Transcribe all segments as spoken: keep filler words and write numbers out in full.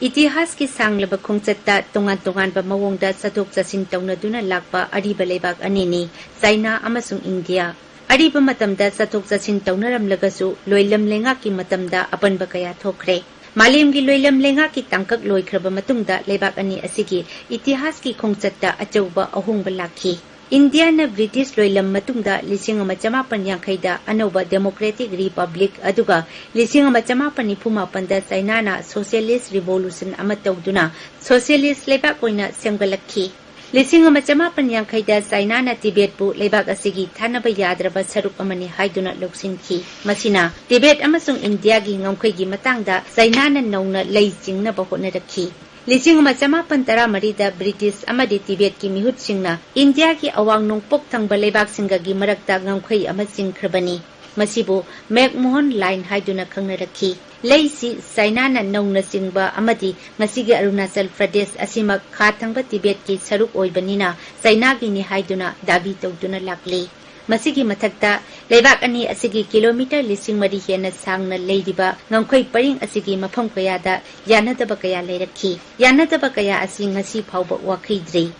ꯏꯇꯤꯍꯥꯁꯀꯤ ꯁꯥꯡꯂꯕ ꯈꯣꯡꯆꯠꯇ ꯇꯣꯉꯥꯟ ꯇꯣꯉꯥꯟꯕ ꯃꯑꯣꯡꯗ ꯆꯠꯊꯣꯛ ꯆꯠꯁꯤꯟ ꯇꯧꯅꯗꯨꯅ ꯂꯥꯛꯄ ꯑꯔꯤꯕ ꯂꯩꯕꯥꯛ ꯑꯅꯤꯅꯤ, ꯆꯥꯏꯅꯥ ꯑꯃꯁꯨꯡ ꯏꯟꯗꯤꯌꯥ꯫ ꯑꯔꯤꯕ ꯃꯇꯝꯗ ꯆꯠꯊꯣꯛ ꯆꯠꯁꯤꯟ ꯇꯧꯅꯔꯝꯂꯒꯁꯨ, ꯂꯣꯏꯂꯝ ꯂꯩꯉꯥꯛꯀꯤ ꯃꯇꯝꯗ ꯑꯄꯟꯕ ꯀꯌꯥ ꯊꯣꯛꯈ꯭ꯔꯦ꯫ ꯃꯥꯂꯦꯝꯒꯤ ꯂꯣꯏꯂꯝ ꯂꯩꯉꯥꯛꯀꯤ ꯇꯥꯡꯀꯛ ꯂꯣꯏꯈ꯭ꯔꯕ ꯃꯇꯨꯡꯗ ꯂꯩꯕꯥꯛ ꯑꯅꯤ ꯑꯁꯤꯒꯤ ꯏꯇꯤꯍꯥꯁꯀꯤ ꯈꯣꯡꯆꯠꯇ ꯑꯆꯧꯕ ꯑꯍꯣꯡꯕ ꯂꯥꯛꯈꯤ꯫ ꯏꯟꯗꯤꯌꯥꯅ ꯕ꯭ꯔꯤꯇꯤꯁ ꯂꯣꯏꯂꯝ ꯃꯇꯨꯡꯗ ꯂꯤꯁꯤꯡ ꯑꯃ ꯆꯃꯥꯄꯟ ꯌꯥꯡꯈꯩꯗ ꯑꯅꯧꯕ ꯗꯦꯃꯣꯀ꯭ꯔꯦꯇꯤꯛ ꯔꯤꯄꯕ꯭ꯂꯤꯛ, ꯑꯗꯨꯒ ꯂꯤꯁꯤꯡ ꯑꯃ ꯆꯃꯥꯄꯟ ꯅꯤꯐꯨ ꯃꯥꯄꯟꯗ ꯆꯥꯏꯅꯥꯅ ꯁꯣꯁꯤꯌꯦꯂꯤꯁ ꯔꯤꯚꯣꯂꯨꯁꯟ ꯑꯃ ꯇꯧꯗꯨꯅ ꯁꯣꯁꯤꯌꯦꯂꯤꯁ ꯂꯩꯕꯥꯛ ꯑꯣꯏꯅ ꯁꯦꯝꯒꯠꯂꯛꯈꯤ꯫ ꯂꯤꯁꯤꯡ ꯑꯃ ꯆꯃꯥꯄꯟ ꯌꯥꯡꯈꯩꯗ ꯆꯥꯏꯅꯥꯅ ꯇꯤꯕꯦꯠꯄꯨ ꯂꯩꯕꯥꯛ ꯑꯁꯤꯒꯤ ꯊꯥꯅꯕ ꯌꯥꯗ꯭ꯔꯕ ꯁꯔꯨꯛ ꯑꯃꯅꯤ ꯍꯥꯏꯗꯨꯅ ꯂꯧꯁꯤꯟꯈꯤ꯫ ꯃꯁꯤꯅ ꯇꯤꯕꯦꯠ ꯑꯃꯁꯨꯡ ꯏꯟꯗꯤꯌꯥꯒꯤ ꯉꯝꯈꯩꯒꯤ ꯃꯇꯥꯡꯗ ꯆꯥꯏꯅꯥꯅ ꯅꯧꯅ ꯂꯩ ꯆꯤꯡꯅꯕ ꯍꯣꯠꯅꯔꯛꯈꯤ꯫ ꯂꯤꯁꯤꯡ ꯑꯃ ꯆꯃꯥꯄꯟ ꯇꯔꯥꯃꯔꯤꯗ ꯕ꯭ꯔꯤꯇꯤꯁ ꯑꯃꯗꯤ ꯇꯤꯕꯦꯠꯀꯤ ꯃꯤꯍꯨꯠꯁꯤꯡꯅ ꯏꯟꯗꯤꯌꯥꯒꯤ ꯑꯋꯥꯡ ꯅꯣꯡꯄꯣꯛ ꯊꯪꯕ ꯂꯩꯕꯥꯛꯁꯤꯡꯒꯒꯤ ꯃꯔꯛꯇ ꯉꯝꯈꯩ ꯑꯃ ꯆꯤꯡꯈ꯭ꯔꯕꯅꯤ꯫ ꯃꯁꯤꯕꯨ ꯃꯦꯛꯃꯣꯍꯟ ꯂꯥꯏꯟ ꯍꯥꯏꯗꯨꯅ ꯈꯪꯅꯔꯛꯈꯤ꯫ ꯂꯩꯁꯤ ꯆꯥꯏꯅꯥꯅ ꯅꯧꯅ ꯆꯤꯡꯕ ꯑꯃꯗꯤ ꯉꯁꯤꯒꯤ ꯑꯔꯨꯅꯥꯆꯜ ꯄ꯭ꯔꯗꯦꯁ ꯑꯁꯤꯃꯛ ꯈꯥ ꯊꯪꯕ ꯇꯤꯕꯦꯠꯀꯤ ꯁꯔꯨꯛ ꯑꯣꯏꯕꯅꯤꯅ ꯆꯥꯏꯅꯥꯒꯤꯅꯤ ꯍꯥꯏꯗꯨꯅ ꯗꯥꯕꯤ ꯇꯧꯗꯨꯅ ꯂꯥꯛꯂꯤ꯫ ꯃꯁꯤꯒꯤ ꯃꯊꯛꯇ, ꯂꯩꯕꯥꯛ ꯑꯅꯤ ꯑꯁꯤꯒꯤ ꯀꯤꯂꯣꯃꯤꯇꯔ ꯂꯤꯁꯤꯡ ꯃꯔꯤ ꯍꯦꯟꯅ ꯁꯥꯡꯅ ꯂꯩꯔꯤꯕ ꯉꯝꯈꯩ ꯄꯔꯤꯡ ꯑꯁꯤꯒꯤ ꯃꯐꯝ ꯀꯌꯥꯗ ꯌꯥꯅꯗꯕ ꯀꯌꯥ ꯂꯩꯔꯛꯈꯤ꯫ ꯌꯥꯅꯗꯕ ꯀꯌꯥ ꯑꯁꯤ ꯉꯁꯤ ꯐꯥꯎꯕ ꯋꯥꯈꯩꯗ꯭ꯔꯤ꯫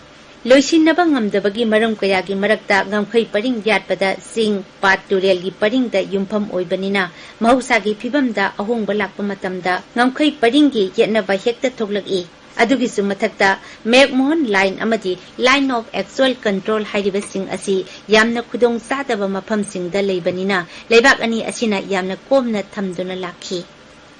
ꯂꯣꯏꯁꯤꯟꯅꯕ ꯉꯝꯗꯕꯒꯤ ꯃꯔꯝ ꯀꯌꯥꯒꯤ ꯃꯔꯛꯇ, ꯉꯝꯈꯩ ꯄꯔꯤꯡ ꯌꯥꯠꯄꯗ ꯆꯤꯡ, ꯄꯥꯠ, ꯇꯨꯔꯦꯜꯒꯤ ꯄꯔꯤꯡꯗ ꯌꯨꯝꯐꯝ ꯑꯣꯏꯕꯅꯤꯅ, ꯃꯍꯧꯁꯥꯒꯤ ꯐꯤꯕꯝꯗ ꯑꯍꯣꯡꯕ ꯂꯥꯛꯄ ꯃꯇꯝꯗ ꯉꯝꯈꯩ ꯄꯔꯤꯡꯒꯤ ꯌꯦꯠꯅꯕ ꯍꯦꯛꯇ ꯊꯣꯛꯂꯛꯏ꯫ ꯑꯗꯨꯒꯤꯁꯨ ꯃꯊꯛꯇ, ꯃꯦꯛꯃꯣꯍꯟ ꯂꯥꯏꯟ ꯑꯃꯗꯤ ꯂꯥꯏꯟ ꯑꯣꯐ ꯑꯦꯛꯆꯨꯑꯦꯜ ꯀꯟꯇ꯭ꯔꯣꯜ ꯍꯥꯏꯔꯤꯕꯁꯤꯡ ꯑꯁꯤ ꯌꯥꯝꯅ ꯈꯨꯗꯣꯡ ꯆꯥꯗꯕ ꯃꯐꯝꯁꯤꯡꯗ ꯂꯩꯕꯅꯤꯅ, ꯂꯩꯕꯥꯛ ꯑꯅꯤ ꯑꯁꯤꯅ ꯌꯥꯝꯅ ꯀꯣꯝꯅ ꯊꯝꯗꯨꯅ ꯂꯥꯛꯈꯤ꯫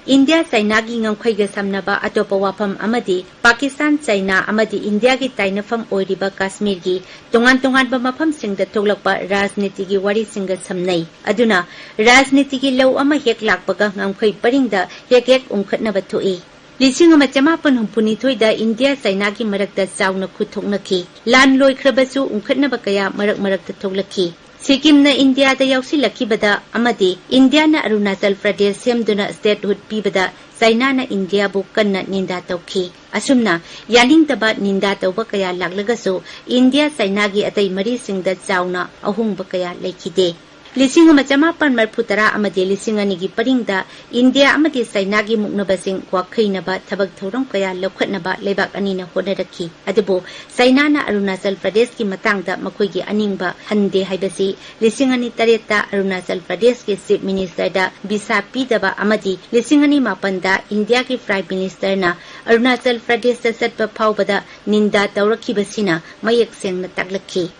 ꯏꯟꯗꯤꯌꯥ ꯆꯥꯏꯅꯥꯒꯤ ꯉꯝꯈꯩꯒ ꯁꯝꯅꯕ ꯑꯇꯣꯞꯄ ꯋꯥꯐꯝ ꯑꯃꯗꯤ ꯄꯥꯀꯤꯁꯇꯥꯟ, ꯆꯥꯏꯅꯥ ꯑꯃꯗꯤ ꯏꯟꯗꯤꯌꯥꯒꯤ ꯇꯥꯏꯅꯐꯝ ꯑꯣꯏꯔꯤꯕ ꯀꯥꯁꯃꯤꯔꯒꯤ ꯇꯣꯉꯥꯟ ꯇꯣꯉꯥꯟꯕ ꯃꯐꯝꯁꯤꯡꯗ ꯊꯣꯛꯂꯛꯄ ꯔꯥꯖꯅꯤꯇꯤꯒꯤ ꯋꯥꯔꯤꯁꯤꯡꯒ ꯁꯝꯅꯩ꯫ ꯑꯗꯨꯅ, ꯔꯥꯖꯅꯤꯇꯤꯒꯤ ꯂꯧ ꯑꯃ ꯍꯦꯛ ꯂꯥꯛꯄꯒ ꯉꯝꯈꯩ ꯄꯔꯤꯡꯗ ꯍꯦꯛ ꯍꯦꯛ ꯎꯪꯈꯠꯅꯕ ꯊꯣꯛꯏ꯫ ꯂꯤꯁꯤꯡ ꯑꯃ ꯆꯃꯥꯄꯟ ꯍꯨꯝꯐꯨꯅꯤꯊꯣꯏꯗ ꯏꯟꯗꯤꯌꯥ ꯆꯥꯏꯅꯥꯒꯤ ꯃꯔꯛꯇ ꯆꯥꯎꯅ ꯈꯨꯠ ꯊꯣꯛꯅꯈꯤ꯫ ꯂꯥꯟ ꯂꯣꯏꯈ꯭ꯔꯕꯁꯨ ꯎꯪꯈꯠꯅꯕ ꯀꯌꯥ ꯃꯔꯛ ꯃꯔꯛꯇ ꯊꯣꯛꯂꯛꯈꯤ꯫ ꯁꯤꯛꯀꯤꯝꯅ ꯏꯟꯗꯤꯌꯥꯗ ꯌꯥꯎꯁꯤꯜꯂꯛꯈꯤꯕꯗ ꯑꯃꯗꯤ ꯏꯟꯗꯤꯌꯥꯅ ꯑꯔꯨꯅꯥꯆꯜ ꯄ꯭ꯔꯗꯦꯁ ꯁꯦꯝꯗꯨꯅ ꯁ꯭ꯇꯦꯠꯍꯨꯗ ꯄꯤꯕꯗ ꯆꯥꯏꯅꯥꯅ ꯏꯟꯗꯤꯌꯥꯕꯨ ꯀꯟꯅ ꯅꯤꯟꯗꯥ ꯇꯧꯈꯤ꯫ ꯑꯁꯨꯝꯅ ꯌꯥꯅꯤꯡꯗꯕ ꯅꯤꯟꯗꯥ ꯇꯧꯕ ꯀꯌꯥ ꯂꯥꯛꯂꯒꯁꯨ ꯏꯟꯗꯤꯌꯥ ꯆꯥꯏꯅꯥꯒꯤ ꯑꯇꯩ ꯃꯔꯤꯁꯤꯡꯗ ꯆꯥꯎꯅ ꯑꯍꯣꯡꯕ ꯀꯌꯥ ꯂꯩꯈꯤꯗꯦ꯫ ꯂꯤꯁꯤꯡ ꯑꯃ ꯆꯃꯥꯄꯟ ꯃꯔꯤꯐꯨ ꯇꯔꯥ ꯑꯃꯗꯤ ꯂꯤꯁꯤꯡ ꯑꯅꯤꯒꯤ ꯄꯔꯤꯡꯗ ꯏꯟꯗꯤꯌꯥ ꯑꯃꯗꯤ ꯆꯥꯏꯅꯥꯒꯤ ꯃꯨꯛꯅꯕꯁꯤꯡ ꯋꯥꯈꯩꯅꯕ ꯊꯕꯛ ꯊꯧꯔꯝ ꯀꯌꯥ ꯂꯧꯈꯠꯅꯕ ꯂꯩꯕꯥꯛ ꯑꯅꯤꯅ ꯍꯣꯠꯅꯔꯛꯈꯤ꯫ ꯑꯗꯨꯕꯨ ꯆꯥꯏꯅꯥꯅ ꯑꯔꯨꯅꯥꯆꯜ ꯄ꯭ꯔꯗꯦꯁꯀꯤ ꯃꯇꯥꯡꯗ ꯃꯈꯣꯏꯒꯤ ꯑꯅꯤꯡꯕ ꯍꯟꯗꯦ ꯍꯥꯏꯕꯁꯤ ꯂꯤꯁꯤꯡ ꯑꯅꯤ ꯇꯔꯦꯠꯇ ꯑꯔꯨꯅꯥꯆꯜ ꯄ꯭ꯔꯗꯦꯁꯀꯤ ꯆꯤꯐ ꯃꯤꯅꯤꯁꯇꯔꯗ ꯚꯤꯁꯥ ꯄꯤꯗꯕ ꯑꯃꯗꯤ ꯂꯤꯁꯤꯡ ꯑꯅꯤ ꯃꯥꯄꯟꯗ ꯏꯟꯗꯤꯌꯥꯒꯤ ꯄ꯭ꯔꯥꯏꯝ ꯃꯤꯅꯤꯁꯇꯔꯅ ꯑꯔꯨꯅꯥꯆꯜ ꯄ꯭ꯔꯗꯦꯁꯇ ꯆꯠꯄ ꯐꯥꯎꯕꯗ ꯅꯤꯟꯗꯥ ꯇꯧꯔꯛꯈꯤꯕꯁꯤꯅ ꯃꯌꯦꯛ ꯁꯦꯡꯅ ꯇꯥꯛꯂꯛꯈꯤ꯫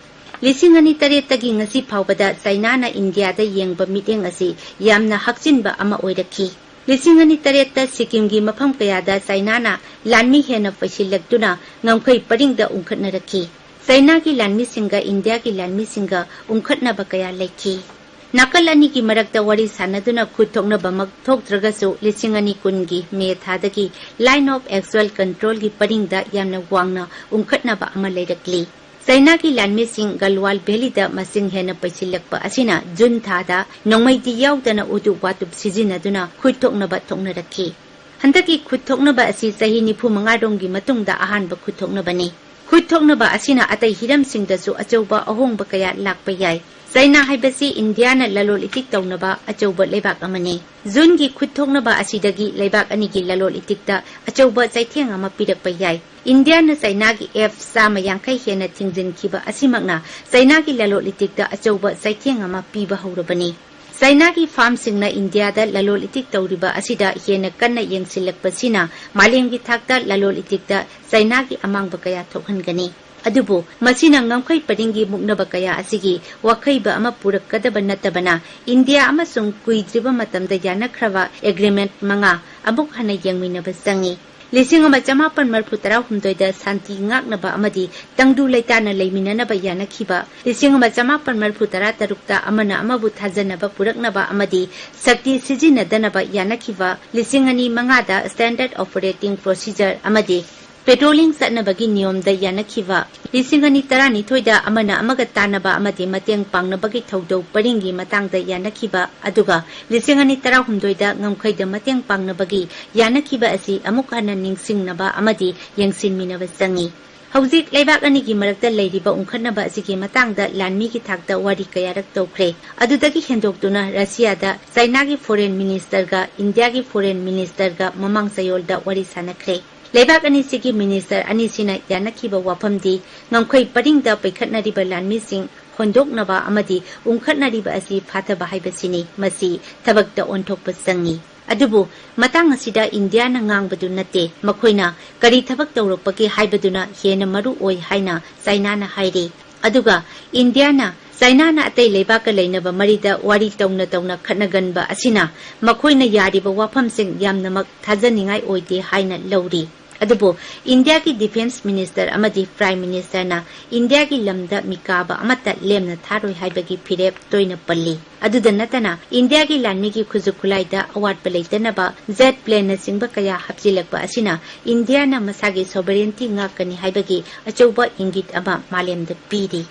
ꯂꯤꯁꯤꯡ ꯑꯅꯤ ꯇꯔꯦꯠꯇꯒꯤ ꯉꯁꯤ ꯐꯥꯎꯕꯗ ꯆꯥꯏꯅꯥꯅ ꯏꯟꯗꯤꯌꯥꯗ ꯌꯦꯡꯕ ꯃꯤꯠꯌꯦꯡ ꯑꯁꯤ ꯌꯥꯝꯅ ꯍꯛꯆꯤꯟꯕ ꯑꯃ ꯑꯣꯏꯔꯛꯈꯤ꯫ ꯂꯤꯁꯤꯡ ꯑꯅꯤ ꯇꯔꯦꯠꯇ ꯁꯤꯛꯀꯤꯝꯒꯤ ꯃꯐꯝ ꯀꯌꯥꯗ ꯆꯥꯏꯅꯥꯅ ꯂꯥꯟꯃꯤ ꯍꯦꯟꯅ ꯄꯩꯁꯤꯜꯂꯛꯇꯨꯅ ꯉꯝꯈꯩ ꯄꯔꯤꯡꯗ ꯎꯪꯈꯠꯅꯔꯛꯈꯤ꯫ ꯆꯥꯏꯅꯥꯒꯤ ꯂꯥꯟꯃꯤꯁꯤꯡꯒ ꯏꯟꯗꯤꯌꯥꯒꯤ ꯂꯥꯟꯃꯤꯁꯤꯡꯒ ꯎꯪꯈꯠꯅꯕ ꯀꯌꯥ ꯂꯩꯈꯤ꯫ ꯅꯥꯀꯜ ꯑꯅꯤꯒꯤ ꯃꯔꯛꯇ ꯋꯥꯔꯤ ꯁꯥꯟꯅꯗꯨꯅ ꯈꯨꯠ ꯊꯣꯛꯅꯕꯃꯛ ꯊꯣꯛꯇ꯭ꯔꯒꯁꯨ, ꯂꯤꯁꯤꯡ ꯑꯅꯤ ꯀꯨꯟꯒꯤ ꯃꯦ ꯊꯥꯗꯒꯤ Line of Actual Controlꯒꯤ ꯄꯔꯤꯡꯗ ꯌꯥꯝꯅ ꯋꯥꯡꯅ ꯎꯪꯈꯠꯅꯕ ꯑꯃ ꯂꯩꯔꯛꯂꯤ꯫ ꯆꯥꯏꯅꯥꯒꯤ ꯂꯥꯟꯃꯤꯁꯤꯡ ꯒꯜꯋꯥꯜ ꯚꯦꯂꯤꯗ ꯃꯁꯤꯡ ꯍꯦꯟꯅ ꯄꯩꯁꯤꯜꯂꯛꯄ ꯑꯁꯤꯅ ꯖꯨꯟ ꯊꯥꯗ ꯅꯣꯡꯃꯩꯗꯤ ꯌꯥꯎꯗꯅ ꯎꯇꯨꯞ ꯋꯥꯇꯨꯞ ꯁꯤꯖꯤꯟꯅꯗꯨꯅ ꯈꯨꯠ ꯊꯣꯛꯅꯕ ꯊꯣꯛꯅꯔꯛꯈꯤ꯫ ꯍꯟꯗꯛꯀꯤ ꯈꯨꯠ ꯊꯣꯛꯅꯕ ꯑꯁꯤ ꯆꯍꯤ ꯅꯤꯐꯨ ꯃꯉꯥ ꯔꯣꯝꯒꯤ ꯃꯇꯨꯡꯗ ꯑꯍꯥꯟꯕ ꯈꯨꯠ ꯊꯣꯛꯅꯕꯅꯤ꯫ ꯈꯨꯠ ꯊꯣꯛꯅꯕ ꯑꯁꯤꯅ ꯑꯇꯩ ꯍꯤꯔꯝꯁꯤꯡꯗꯁꯨ ꯑꯆꯧꯕ ꯑꯍꯣꯡꯕ ꯀꯌꯥ ꯂꯥꯛꯄ ꯌꯥꯏ꯫ ꯆꯥꯏꯅꯥ ꯍꯥꯏꯕꯁꯤ ꯏꯟꯗꯤꯌꯥꯅ ꯂꯂꯣꯟ ꯏꯇꯤꯛ ꯇꯧꯅꯕ ꯑꯆꯧꯕ ꯂꯩꯕꯥꯛ ꯑꯃꯅꯤ꯫ ꯖꯨꯟꯒꯤ ꯈꯨꯠ ꯊꯣꯛꯅꯕ ꯑꯁꯤꯗꯒꯤ ꯂꯩꯕꯥꯛ ꯑꯅꯤꯒꯤ ꯂꯂꯣꯟ ꯏꯇꯤꯛꯇ ꯑꯆꯧꯕ ꯆꯩꯊꯦꯡ ꯑꯃ ꯄꯤꯔꯛꯄ ꯌꯥꯏ꯫ ꯏꯟꯗꯤꯌꯥꯅ ꯆꯥꯏꯅꯥꯒꯤ F ꯆꯥꯝꯃ ꯌꯥꯡꯈꯩ ꯍꯦꯟꯅ ꯊꯤꯡꯖꯤꯟꯈꯤꯕ ꯑꯁꯤꯃꯛꯅ ꯆꯥꯏꯅꯥꯒꯤ ꯂꯂꯣꯟ ꯏꯇꯤꯛꯇ ꯑꯆꯧꯕ ꯆꯩꯊꯦꯡ ꯑꯃ ꯄꯤꯕ ꯍꯧꯔꯕꯅꯤ꯫ ꯆꯥꯏꯅꯥꯒꯤ ꯐꯥꯔꯝꯁꯤꯡꯅ ꯏꯟꯗꯤꯌꯥꯗ ꯂꯂꯣꯟ ꯏꯇꯤꯛ ꯇꯧꯔꯤꯕ ꯑꯁꯤꯗ ꯍꯦꯟꯅ ꯀꯟꯅ ꯌꯦꯡꯁꯤꯜꯂꯛꯄꯁꯤꯅ ꯃꯥꯂꯦꯝꯒꯤ ꯊꯥꯛꯇ ꯂꯂꯣꯟ ꯏꯇꯤꯛꯇ ꯆꯥꯏꯅꯥꯒꯤ ꯑꯃꯥꯡꯕ ꯀꯌꯥ ꯊꯣꯛꯍꯟꯒꯅꯤ꯫ ꯑꯗꯨꯕꯨ ꯃꯁꯤꯅ ꯉꯝꯈꯩ ꯄꯔꯤꯡꯒꯤ ꯃꯨꯛꯅꯕ ꯀꯌꯥ ꯑꯁꯤꯒꯤ ꯋꯥꯈꯩꯕ ꯑꯃ ꯄꯨꯔꯛꯀꯗꯕ ꯅꯠꯇꯕꯅ, ꯏꯟꯗꯤꯌꯥ ꯑꯃꯁꯨꯡ ꯀꯨꯏꯗ꯭ꯔꯤꯕ ꯃꯇꯝꯗ ꯌꯥꯅꯈ꯭ꯔꯕ ꯑꯦꯒ꯭ꯔꯤꯃꯦꯟꯠ ꯃꯉꯥ ꯑꯃꯨꯛ ꯍꯟꯅ ꯌꯦꯡꯃꯤꯟꯅꯕ ꯆꯪꯏ꯫ ꯂꯤꯁꯤꯡ ꯑꯃ ꯆꯃꯥꯄꯟ ꯃꯔꯤꯐꯨ ꯇꯔꯥꯍꯨꯝꯗꯣꯏꯗ ꯁꯥꯟꯇꯤ ꯉꯥꯛꯅꯕ ꯑꯃꯗꯤ ꯇꯪꯗꯨ ꯂꯩꯇꯥꯅ ꯂꯩꯃꯤꯟꯅꯅꯕ ꯌꯥꯅꯈꯤꯕ, ꯂꯤꯁꯤꯡ ꯑꯃ ꯆꯃꯥꯄꯟ ꯃꯔꯤꯐꯨ ꯇꯔꯥ ꯇꯔꯨꯛꯇ ꯑꯃꯅ ꯑꯃꯕꯨ ꯊꯥꯖꯅꯕ ꯄꯨꯔꯛꯅꯕ ꯑꯃꯗꯤ ꯁꯛꯇꯤ ꯁꯤꯖꯤꯟꯅꯗꯅꯕ ꯌꯥꯅꯈꯤꯕ, ꯂꯤꯁꯤꯡ ꯑꯅꯤ ꯃꯉꯥꯗ Standard Operating Procedure ꯑꯃꯗꯤ patrolling ꯆꯠꯅꯕꯒꯤ ꯅꯤꯌꯣꯝꯗ ꯌꯥꯅꯈꯤꯕ, ꯂꯤꯁꯤꯡ ꯑꯅꯤ ꯇꯔꯥꯅꯤꯊꯣꯏꯗ ꯑꯃꯅ ꯑꯃꯒ ꯇꯥꯟꯅꯕ ꯑꯃꯗꯤ ꯃꯇꯦꯡ ꯄꯥꯡꯅꯕꯒꯤ ꯊꯧꯗꯧ ꯄꯔꯤꯡꯒꯤ ꯃꯇꯥꯡꯗ ꯌꯥꯅꯈꯤꯕ, ꯑꯗꯨꯒ ꯂꯤꯁꯤꯡ ꯑꯅꯤ ꯇꯔꯥꯍꯨꯝꯗꯣꯏꯗ ꯉꯝꯈꯩꯗ ꯃꯇꯦꯡ ꯄꯥꯡꯅꯕꯒꯤ ꯌꯥꯅꯈꯤꯕ ꯑꯁꯤ ꯑꯃꯨꯛ ꯍꯟꯅ ꯅꯤꯡꯁꯤꯡꯅꯕ ꯑꯃꯗꯤ ꯌꯦꯡꯁꯤꯟꯃꯤꯟꯅꯕ ꯆꯪꯏ꯫ ꯍꯧꯖꯤꯛ ꯂꯩꯕꯥꯛ ꯑꯅꯤꯒꯤ ꯃꯔꯛꯇ ꯂꯩꯔꯤꯕ ꯎꯪꯈꯠꯅꯕ ꯑꯁꯤꯒꯤ ꯃꯇꯥꯡꯗ ꯂꯥꯟꯃꯤꯒꯤ ꯊꯥꯛꯇ ꯋꯥꯔꯤ ꯀꯌꯥꯔꯛ ꯇꯧꯈ꯭ꯔꯦ꯫ ꯑꯗꯨꯗꯒꯤ ꯍꯦꯟꯗꯣꯛꯇꯨꯅ ꯔꯁꯤꯌꯥꯗ ꯆꯥꯏꯅꯥꯒꯤ ꯐꯣꯔꯦꯟ ꯃꯤꯅꯤꯁꯇꯔꯒ ꯏꯟꯗꯤꯌꯥꯒꯤ ꯐꯣꯔꯦꯟ ꯃꯤꯅꯤꯁꯇꯔꯒ ꯃꯃꯥꯡ ꯆꯌꯣꯜꯗ ꯋꯥꯔꯤ ꯁꯥꯟꯅꯈ꯭ꯔꯦ꯫ ꯂꯩꯕꯥꯛ ꯑꯅꯤꯁꯤꯒꯤ ꯃꯤꯅꯤꯁꯇꯔ ꯑꯅꯤꯁꯤꯅ ꯌꯥꯅꯈꯤꯕ ꯋꯥꯐꯝꯗꯤ ꯉꯝꯈꯩ ꯄꯔꯤꯡꯗ ꯄꯩꯈꯠꯅꯔꯤꯕ ꯂꯥꯟꯃꯤꯁꯤꯡ ꯍꯣꯟꯗꯣꯛꯅꯕ ꯑꯃꯗꯤ ꯎꯪꯈꯠꯅꯔꯤꯕ ꯑꯁꯤ ꯐꯥꯊꯕ ꯍꯥꯏꯕꯁꯤꯅꯤ꯫ ꯃꯁꯤ ꯊꯕꯛꯇ ꯑꯣꯟꯊꯣꯛꯄ ꯆꯪꯏ꯫ ꯑꯗꯨꯕꯨ ꯃꯇꯥꯡ ꯑꯁꯤꯗ ꯏꯟꯗꯤꯌꯥꯅ ꯉꯥꯡꯕꯗꯨ ꯅꯠꯇꯦ, ꯃꯈꯣꯏꯅ ꯀꯔꯤ ꯊꯕꯛ ꯇꯧꯔꯛꯄꯒꯦ ꯍꯥꯏꯕꯗꯨꯅ ꯍꯦꯟꯅ ꯃꯔꯨ ꯑꯣꯏ ꯍꯥꯏꯅ ꯆꯥꯏꯅꯥꯅ ꯍꯥꯏꯔꯤ꯫ ꯑꯗꯨꯒ ꯏꯟꯗꯤꯌꯥꯅ ꯆꯥꯏꯅꯥꯅ ꯑꯇꯩ ꯂꯩꯕꯥꯛꯀ ꯂꯩꯅꯕ ꯃꯔꯤꯗ ꯋꯥꯔꯤ ꯇꯧꯅ ꯇꯧꯅ ꯈꯠꯅꯒꯟꯕ ꯑꯁꯤꯅ ꯃꯈꯣꯏꯅ ꯌꯥꯔꯤꯕ ꯋꯥꯐꯝꯁꯤꯡ ꯌꯥꯝꯅꯃꯛ ꯊꯥꯖꯅꯤꯡꯉꯥꯏ ꯑꯣꯏꯗꯦ ꯍꯥꯏꯅ ꯂꯧꯔꯤ꯫ ꯑꯗꯨꯕꯨ ꯏꯟꯗꯤꯌꯥꯒꯤ ꯗꯤꯐꯦꯟꯁ ꯃꯤꯅꯤꯁꯇꯔ ꯑꯃꯗꯤ ꯄ꯭ꯔꯥꯏꯝ ꯃꯤꯅꯤꯁꯇꯔꯅ ꯏꯟꯗꯤꯌꯥꯒꯤ ꯂꯝꯗ ꯃꯤꯀꯥꯕ ꯑꯃꯠꯇ ꯂꯦꯝꯅ ꯊꯥꯔꯣꯏ ꯍꯥꯏꯕꯒꯤ ꯐꯤꯔꯦꯞ ꯇꯣꯏꯅ ꯄꯜꯂꯤ꯫ ꯑꯗꯨꯗ ꯅꯠꯇꯅ ꯏꯟꯗꯤꯌꯥꯒꯤ ꯂꯥꯟꯃꯤꯒꯤ ꯈꯨꯠꯁꯨ ꯈꯨꯠꯂꯥꯏꯗ ꯑꯋꯥꯠꯄ ꯂꯩꯇꯅꯕ ꯖꯦꯠ ꯄ꯭ꯂꯦꯟꯅꯆꯤꯡꯕ ꯀꯌꯥ ꯍꯥꯞꯆꯤꯜꯂꯛꯄ ꯑꯁꯤꯅ ꯏꯟꯗꯤꯌꯥꯅ ꯃꯁꯥꯒꯤ ꯁꯣꯚꯔꯦꯟꯇꯤ ꯉꯥꯛꯀꯅꯤ ꯍꯥꯏꯕꯒꯤ ꯑꯆꯧꯕ ꯏꯪꯒꯤꯠ ꯑꯃ ꯃꯥꯂꯦꯝꯗ ꯄꯤꯔꯤ꯫